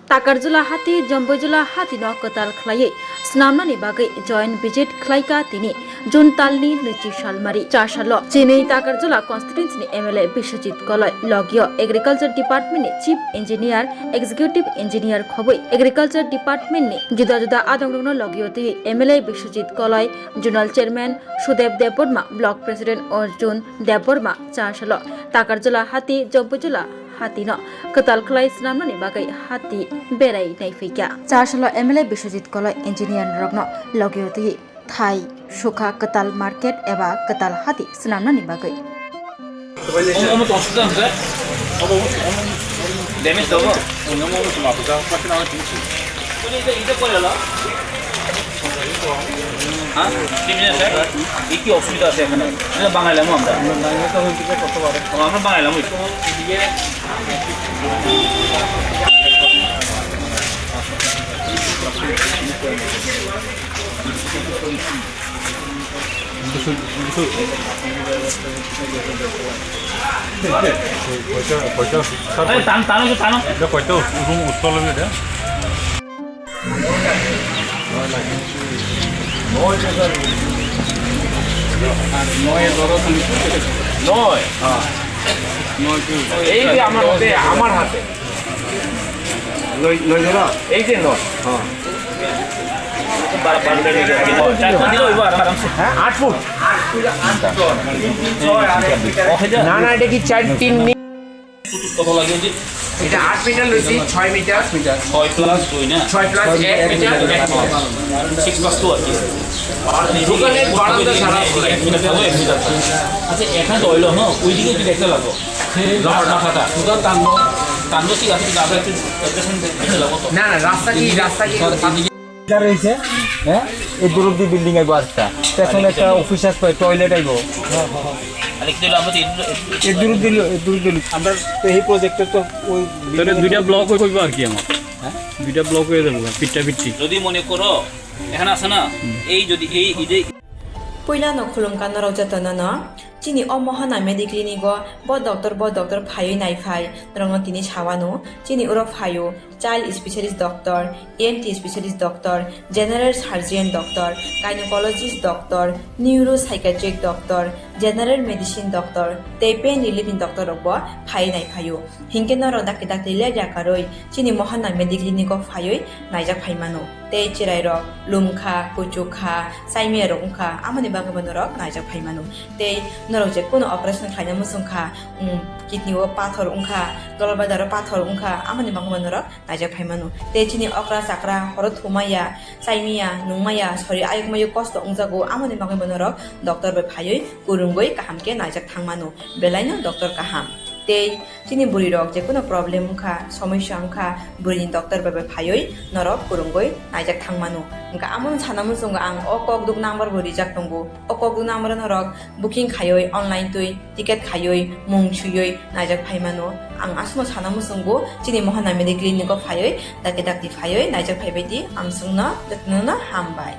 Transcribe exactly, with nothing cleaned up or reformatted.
Takarjula hati, Jomboijula hati no kwtal khlaiwi swnamnani bagwi joint visit khlaika tini June talni nwichi salmari cha salo. Chini Takarjula constituency ni M L A Biswajit Koloi logio Agriculture Department ni Chief Engineer, Executive Engineer khobwi Agriculture Department ni juda juda adongrokno logio twi M L A Biswajit Koloi, Zonal Chairman Sudev Debbarma, Block President Arjun Debbarma cha salo. Takarjula hati, Jomboijula hati no kwtal khlai swnamnani bagwi hati berai naiphikya. Cha salo M L A Biswajit Koloi engineer rokno logio twi thai sukha kwtal market eba kwtal hati swnamnani bagwi. Omo, omo tong sujak sir? Damage to obo? Omo, omo tong sujak, omo tong sujak. হ্যাঁ? কি business sir? কি, কি অসুবিধা আছে এখানে? এটা বাঙালি আমো আমরা। ও, আমরা বাঙালি আমো। আরে, টান, টানো, একটু টানো। এটা কয়টা রুম উঠতে হবে এটা? নয়। এই যে আমার হাতে, আমার হাতে। এই যে নয়। হ্যাঁ। বারো, বারো, তেরো, তেরো, তেরো, চার ফুট দিলে হইব আর আরামসে। হ্যাঁ, আট ফুট। না, না, এটা কি চার, তিন মিটার? কত লাগে যে? এটা আট মিটার লইছি, ছয় মিটার। ছয় প্লাস দুই না? ছয় প্লাস এক মিটার, এক মিটার। সিক্স প্লাস টু আর কি। আর দোকানের বারান্দা ছাড়া এক মিটার থাকো, এক মিটার থাকো। আচ্ছা, এখানে তো হইলো, হ্যাঁ, ওইদিকে একটু দেখতে লাগবো। রাস্তা ফাঁকা। দোকান টানবো। টানবো ঠিক আছে, কিন্তু আমরা একটু অ্যাডজাস্ট দেখতে লাগবো তো। না, না, রাস্তা কি, রাস্তা কি? যা রয়েছে, হ্যাঁ, এই দূর অব্দি বিল্ডিং আইবো আরেকটা। এখন একটা অফিস আসবে, টয়লেট আইবো। আর একটু হইলো আমরা তো এদিকে এই দূর অব্দি, এই দূর অব্দি। আমরা তো এই প্রজেক্টে তো ওই তাহলে দুইটা ব্লক হয়ে যাবে আর কি আমার। হ্যাঁ? দুইটা ব্লক হয়ে যাবে, ফিটটা ফিটটি। যদি মনে করো, এখানে আছে না, হুম। এই যদি এই, এই যে Puilano khulumkha norok jotono no. Chini o Mohana Mediclinic o bo doctor, bo doctor phaiwi naiphai norokno tini sawano. Chini oro phaio child specialist doctor, E N T specialist doctor, general surgeon doctor, gynecologist doctor, neuropsychiatric doctor, general medicine doctor, tei pain relief ni doctor rok bo phaiwi naiphaio. Hinkhe norok dakti dakti lepya karwi chini Mohana Mediclinic o phaiwi naijak phaimano. Tei chwrairok lumkha, kuchukha, chaimiyarok wngkha, amoni bagwibo norok naijak phaimano. Tei norok je kunu operation khlaina muchungkha, um, kidney o pathor wngkha, golbladder o pathor wngkha, amoni bagwibo norok naijak phaimano. Tei chini okra chakra horo thumaya, chaimaya, nungmaya, sori ayukmayo kosto wngjago, amoni bagwibo norok doctor bai phaiwi kwrwngwi kaham khe naijak thangmano. Belaino doctor kaham. Tei chini bwrwi rok je kunu problem wngkha, somosya wngkha, bwrwini doctor bai bai phaiwi norok kwrwngwi naijak thangmano. Hwnkha amono sana muchungo ang o kokduk number bo rijak tongo. O kokduk number o norok booking khaiwi online twi ticket khaiwi mung swiwi naijak phaimano. Ang aswkno sana muchungo chini Mohana Mediclinic o phaiwi dakti dakti phaiwi naijak phaibai di, amswkno jotono no hambai.